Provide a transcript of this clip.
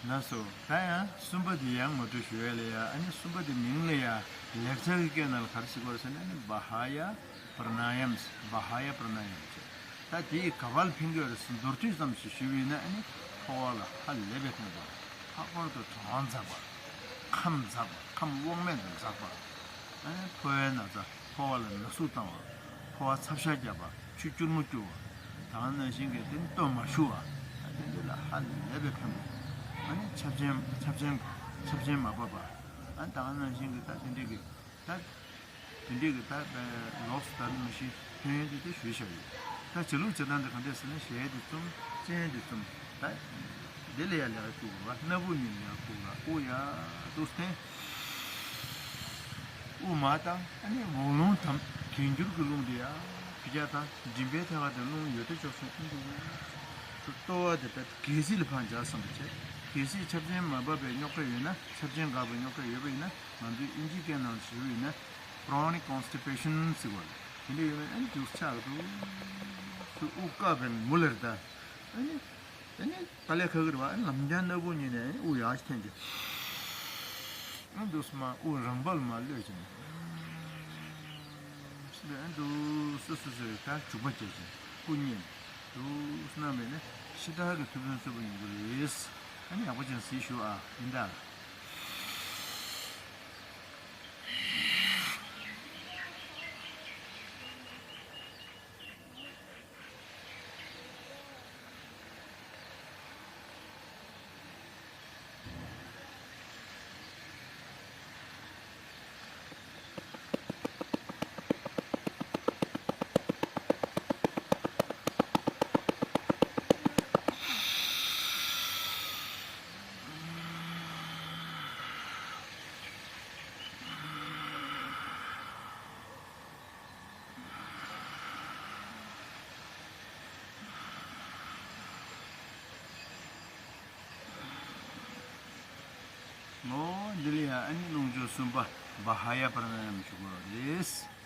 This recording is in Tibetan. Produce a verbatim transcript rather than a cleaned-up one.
ལགས་སོ། ད་ཡང་གསུམ་པ་དེ་ཡང་ངོ་སྤྲོད་ཞུ་ཡ་ལ་ཡ། ཨ་ནི་གསུམ་པ་དེ་མིང་ལ་ཡ་ལེགས་སྦྱར་གྱི་སྐད་ནང་ལ་ག་རེ་ཟེར་གྱི་ཡོད་རེད་ཟེར་ན། ཨ་ནི་བ་ཧ་ཡ་པྲ་ན་ཡམ། བ་ཧ་ཡ་པྲ་ན་ཡམ་ཟེར། ད་དེའི་ག་པར་ཕན་གྱི་ཡོད་རེད་ཟེར་མདོར་བསྡུས་ཙམ་ཞིག་ཞུས་པ་ཡིན་ན། ཨ་ནི་ཕོ་བ་ལ་ཧ་ལས་པའི་ཕན་པ། ལྷག་པར་དུ་གྲང་བ་འཛག་པ། ཁམས་འཛག་པ། ཁམས་དབང་མེད་དུ་འཛག་པ། ཨ་ནི་ཕོ་བའི་ན་ཚ། ཕོ་བ་ལ་ན་ཟུག་བཏང་བ། ཕོ་བ་ཚབ་ཤ་རྒྱག་པ། ཆུ་སྐྱུར་མོ་སྐྱུར་བ། ད་ག་ནང་བཞིན་གྱི་དེ་ནི་སྟོད་མ་ཞུ་བ། ཨ་དེ་འདྲ་ལ་ཧ་ལས་པའི་ཕན་པ། ཨ་ནི་ཆབ་ཆེན་ཆབ་ཆེན་ཆབ་ཆེན་མ་བབས་པ། ཨ་ད་ག་ནང་བཞིན་གྱི་ད་དེ་འདྲའི་གི་ད་དེ་འདྲའི་གི་ད་ལོགས་ད་མི་ཤེས་ཕན་ཡོན་དེ་དེ་ཞུས་བཞག་ཡོད། ད་བྱ་ལུགས་བྱེད་སྟངས་དེ་ག་འདྲས་ཟེར་ན། ཞལ་དེ་བཙུམ། སྤྱན་དེ་བཙུམ། ད་དེ་ལ་ཡ་ལས་ཀ་བཅུག་དགོས་པ། སྣ་བུག་གཉིས་ལ་ཡ་བཀུག་ར། དབུགས་ཡར་འདུག་སེ་འཐེན། དབུགས་མར་བཏང་། ཨ་ནི་འོག་རླུང་དམ། གྱེན་འགྱུར་གྱི་རླུང་དེ་ཡར་ཕི་རྒྱ་དང་མགྲིན་པའི་ཐད་ཀ་དེ་རླུང་ཡོད་དེ་ཅོག་ཅོག་ཁོང་དུ་ལྟོ་བ་དེ་ད་གལ་སྲིད་ལ་ཕར་འཇགས་བསམ་པ་བྱས། གལ་སྲིད་ཆབ་ཆེན་མ་བབས་པའི་རྙོག་དྲ་ཡོད་ན། ཆབ་ཆེན་འགག་པའི་རྙོག་དྲ་ཡོད་པ་ཡིན་ན། ང་ཚོའི་ཨིན་ཇིའི་སྐད་ནང་ཞུས་པ་ཡིན་ན་chronic constipation ཟེར་བ་རེད། དེ་འདྲ་ཡོད་ན་ཨ་ནི་རྒྱུགས་ཆགས་འདུག་སེ་དབུགས་བཀག་པའི་མུ་ལེར་ད། ཨ་ནི་དེ་ནི་དཀའ་ལས་ཁག་གི་རེད་བ། ཨ་ནི་ལམ་རྒྱང་སྣ་བུག་གཉིས་ནས་དབུགས་ཡར་འཐེན་ཏེ། ཨ་འདུག་སེ་མར་དབུགས་རང་འབབ་ལ་མར་གློད་ཅིང་། ཨ་འདུག་སེ་སོ་སོའི་ད་འཇུག་པ་བྱེད་ཅིང་སྐུ་མཉེལ་འདུག་སེ་གནང་བས་ན་ཕྱི་དར་གྱི་ཐུགས་ཕན་གསོས་པ་ཡོང་གི་རེད། ཨ་ནི་ཡག་པོ་ཅིག་གཟིགས་ཞུ་ཨ། ཡིན་ད། ཨོ་འདི་ལ་ཡང་ཨ་ནི་རླུང་སྦྱོར་གསུམ་པ་བ་ཧ་ཡ་པྲ་ན་ཡམ་ཞུ་དགོས་རེད།